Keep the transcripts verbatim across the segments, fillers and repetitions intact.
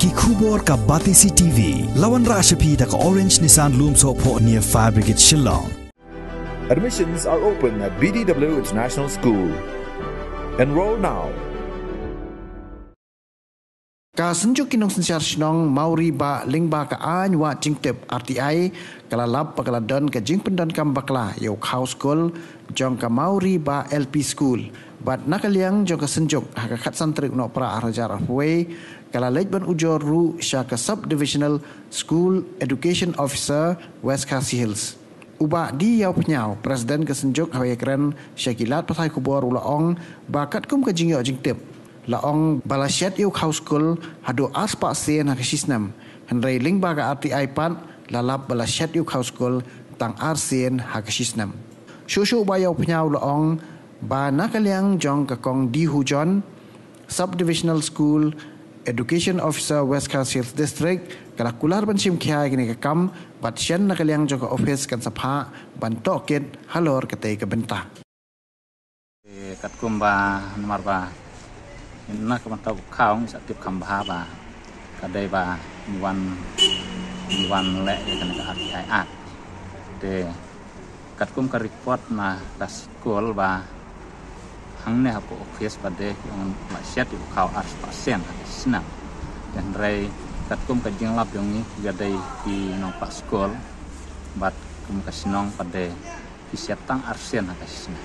Ki khubor ka Batesi T V. La wanrah sha phi da ka Orange Nissan Lumsohphoh near Fire Brigade Shillong. Admissions are open at B D W International School. Enroll now. Ka Synjuk ki Nongsynshar Shnong Mawrie Bah lyngba ka Aiñ Wad Jingtip, R T I, ka la lap ba ka la don ka jingpyndonkam bakla ïa u khaw skul jong ka Mawrie Bah L P School. Bad na ka liang jong ka Synjuk, ha ka khatsan tarik u Nohprah arhajar arphew wei, ka la leit ban ujor ruh sha ka Sub Divisional School Education Officer, West Khasi Hills. U Bah D. Ïawphniaw, President ka Synjuk, haba ïakren sha ki lad pathai khubor u la ong ba katkum ka jingïoh jingtip, la ong ba la shet ïa u khaw skul haduh ar spah sien ha ka shi snem, hynrei lyngba ka R T I pat la lap ba la shet ïa u khaw skul tang ar sien ha ka shi snem. Shuh shuh u Bah Ïawphniaw u la ong ba na ka liang jong ka Kong D. Hujon, Sub Divisional School Education Officer, West Khasi Hills District, ka la kular ban shim khia ïa kane ka kam, bad shen na ka liang jong ka ophis kan sa phah ban tohkit halor katei ka bynta. Te katkum ba namar ba na ka bynta u khaw ngi sa tip kham bha ba ka dei ba ngi wan, ngi wan leh ïa kane ka R T I Act. Te katkum ka report na ka skul ba hangne hapoh office ba dei ki ong la shet ïa u khaw ar spah sien ha ka shi snem. Te hynrei katkum ka jinglap jong ngi, ki ka dei ki nongpah skul, bad kum ka shnong pat dei ki shet tang ar sien ha ka shi snem.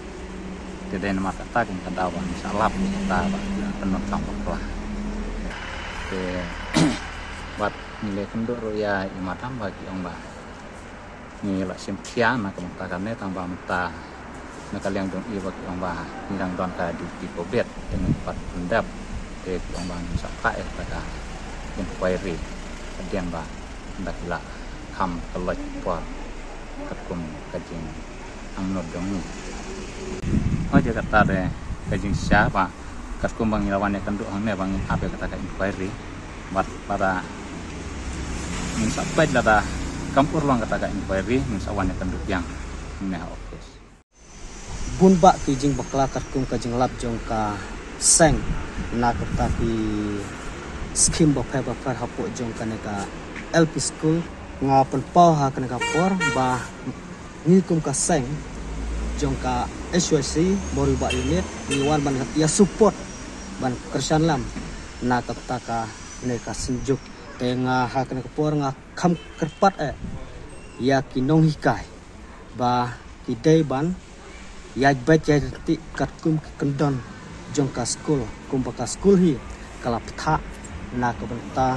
Te dei namar kata kum ka daw ba ngi sa lap ïa kata ba pyndonkam bakla. Te bad ngi la ïakynduh ruh ïa i madam ba ki ong ba ngi la shim khia na ka bynta kane, tang ba mynta na ka liang jong i ba ki ong ba ngi dang don ka duty covid, te ngim pat pyndep, te ki ong ba ngin sa phah ïa kata ka inquiry hadien ba ynda ki la kham ka lok por katkum ka jingangnud jong ngi. Hooid, ïa kata de ka jingshisha ba katkum ba ngi la wan ïakynduh hangne ba ngin ap ïa kata ka inquiry, bad lada ngin sa peit lada kam urlong kata ka inquiry, ngin sa wan ïakynduh biang hangne ha office. Bun bah ki jingbakla katkum ka jinglap jong ka seng na kata ki skhim bapher bapher hapoh jong kane ka L P school. Nga pynpaw ha kane ka por ba ngi kum ka seng jong ka H Y C Mawrie Bah Unit ngi wan ban ïa support, ban kyrshan lam na kata kane ka Synjuk. Te nga ha kane ka por nga kham kyrpad eh ïa ki nonghikai ba ki dei ban ïaid beit ïaid ryntih katkum ki kyndon jong ka skul, kumba ka skul hi ka la bthah na ka bynta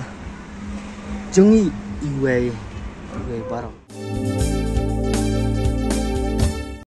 jong ngi iwei iwei baroh.